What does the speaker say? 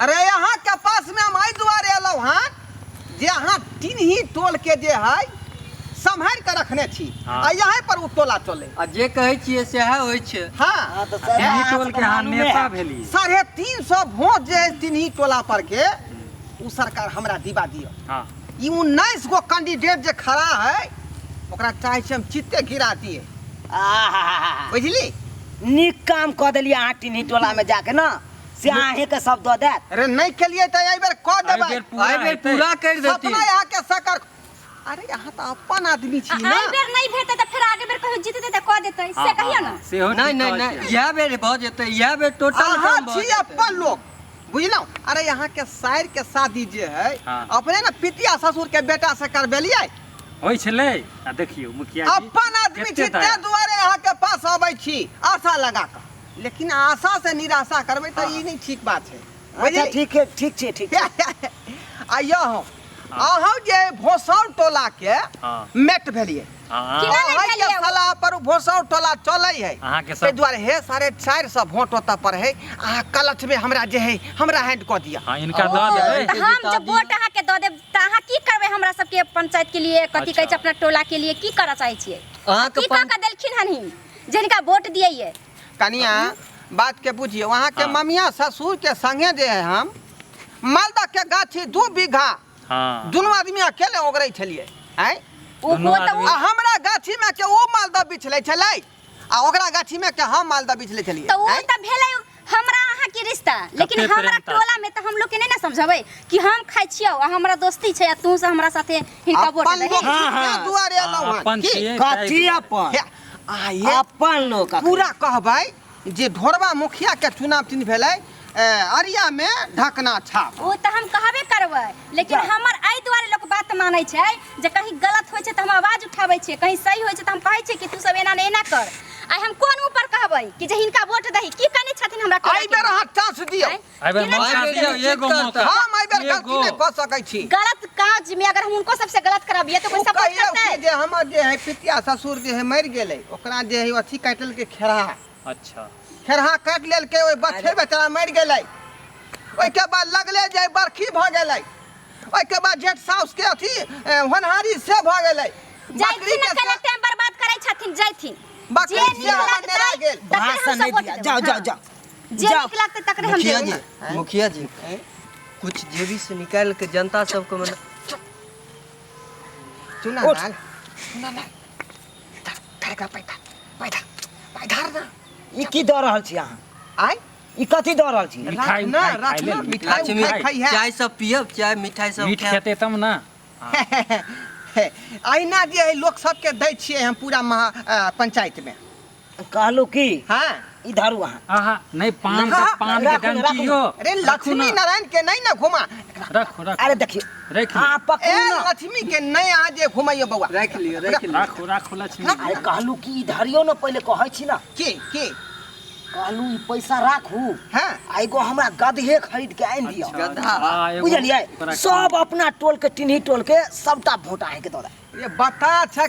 अरे अहाँ के पास में हम एहि दुआरे एलहुँ हँ जे अहाँ टिनही टोल के जे है सम्हारि के रखने छी। आ यहाँ पर ओ टोला चले आ जे कहै छियै सएह होइ छै। हाँ। तऽ सर, टिनही अहाँ टोल सबके के अहाँ मालूमे नेता है। भेलियै। 350 वोट जे है टिनही टोला पर के उ सरकार हमरा दिवा दिअ। ई 19 गो कैंडिडेट जे खड़ा है ओकरा चाहे छी हम चित्ते गिरा दिए। आहाहाहा। बुझली? नीक काम कऽ देलियै अहाँ टिनही टोला में जाके ना, से अहें के सब दऽ देत। अरे नहीं केलिए तऽ एहि बेर कऽ देबै। एहि बेर पूरा एहि बेर हेतै। पूरा करि देती। सपना अहाँ के साकार। अरे अहाँ तऽ अपन आदमी छी ना। एहि बेर नहीं भेटतै तऽ फेर आगे बेर कहियो जीततै तऽ कऽ देतै, से कहियो ना। सेहो नहीं, ठीक नहीं, कहै नहीं, छियै। इएह बेर भऽ जेतै, इएह बेर टोटल अहाँ काम भऽ छी जेतै। अपन लोक, बुझलहुँ? अरे यहाँ के साइर के शादी जे है अपने ने पितिया ससुर के बेटा से करबेलियै। होइ छलै। आ देखियौ मुखिया जी, अपन आदमी कते छी, दया। ताहि दुआरे अहाँ के पास अबै छी आशा लगा कऽ, लेकिन आशा से निराशा करबै तऽ ई नहि ठीक बात छै। अच्छा, बुझलियै? ठीक है, ठीक छै, ठीक छै। आ यह अहाँ जे भोसौर टोला के मेट भेलियै। केना नहि अहाँ के भेलियै? सलाह पर भोसौर टोला चलै है। अहाँके सब ताहि दुआरे हे 450 वोट ओतऽ पर है, अहाँ कलच में हमरा जे है हमरा हैंड कऽ दिअ। हाँ, इनका दऽ देबै। तऽ हम जब वोट अहाँके दऽ देब तऽ अहाँ की करबै हमरा सबके पंचायत के लिए, कथी कहै छै अपना टोला के लिए की करऽ चाहै छियै? अहाँके की कऽ कऽ देलखिन हन ही जिनका वोट दियै? कनिया बात के बुझियौ, अहाँके ममिया ससुर के संगे जे है हम मालदह के गाछी 2 बीघा दुनू आदमी अकेले ओगरै छलियै। आँय? ओ दुनू वो तऽ आदमी। आ हमरा गाछी में के ओ मालदह बिछ लै छलै आ ओकरा गाछी में के हम मालदह बिछ लै छलियै। तऽ ओ आँय? तऽ भेलै हमरा अहाँ के रिश्ता, लेकिन कते हमरा प्रेमता। टोला में तऽ हम लोग के नहीं ना समझबै कि हम खाइ छियौ आ हमरा दोस्ती छै आ तू से हमरा साथे हिनका वोट अपन दही। लोक छी, ताहि दुआरे एलहुँ हन। अपन की? छियै, ताहि कथी दुआरे। अपन? हे, आ ये अपन लोक अखन। पूरा कहबै जे ढोरबा मुखिया के चुनाव चिन्ह भेलै, अरिया में ढकना छाप। ओ तऽ हम कहबे करबै, लेकिन हमर एहि दुआरे लोक बात मानै छै जे कहीं गलत होइ छै तऽ हम आवाज उठाबै छियै, कहीं सही होइ छै तऽ हम कहै छियै कि तू सब एना नहि एना कर। आइ हम कोन मुँह पर कहबै कि जे हिनका वोट दही? की कहने छथिन हमरा टोला एहि के बेर लोक? अहाँ चांस दियौ। आँय? एहि बेर केना मौका चांस दियौ, देबै? एगो मौका। हम एहि बेर गलती एगो। नहि कऽ सकै छी। गलत काज में अगर हम उनको सबसे गलत करबियै तऽ कोई ओ सपोर्ट कहियौ करतै? कि जे हमर जे है पितिया ससुर जे है मरि गेलै, ओकरा जे है अथी काटलकै खेरहा। अच्छा। खेरहा काटि लेलकै, ओहि बच्चे बेचारा मरि गेलै। ओहिके बाद लगले जे बरखी भऽ गेलै, ओहिके बाद जेठ साउस के अथी होनहारी से भऽ गेलै। बकरी जाइथिन के अकेले टाइम बर्बाद करै छथिन, जाइथिन। बकरी जे से नीक हमर लगतै, नेरा गेल। तकरे हम भाषण सब नहि वोट दिअ। देबै। जाओ, जाओ, जाओ। जे जाओ। नीक लगतै तकरे हम मुखिया देबै। जी, मुखिया जी, कुछ जेबी से निकाल के जनता सबके मने चुना लाल, चुना लाल, धर, धर एकरा पैधा, पैधा, पैधा ना। ई की दऽ रहल छी अहाँ? आँय? ई कथी दऽ रहल छी? मिठाई, राख ना, मिठाई राख खाइ ना, लेल, मिठाई मिठाई। उठाई खाइ है। चाय सब पियब, चाय मिठाई सब मीठ खायब। खेतै तब ना। अहिना जे है लोक सबके दै छियै हम पूरा महा पंचायत में। कहलू की? हाँ। ई धरू अहाँ। आहा, नहीं, पान के, हाँ, पान के राखू ना, डंटी राखू हो। अरे राखू लक्ष्मी ना। नारायण के नहीं ना घुमा। रखो, रखो। अरे देखियो। रख लियो। हाँ, पकड़ू ए, ना। लक्ष्मी के नहीं अहाँ जे घुमाइयो बौआ। राखि लियो, राखि लियो। राखो, राखो लक्ष्मी। अरे कहलू की ई धरियो ना, पहिले कहै छी ना। की, की? कहलू ई पैसा राखू। हाँ। आ एगो हमरा गदहे खरीद के आनि दिअ। अच्छा, गदहा। हाँ, एगो बुझलियै? ओकरा सब अपना टोल के टिन्ही टोल के सबटा वोट अहाँके दऽ देब। ये बता अच्छा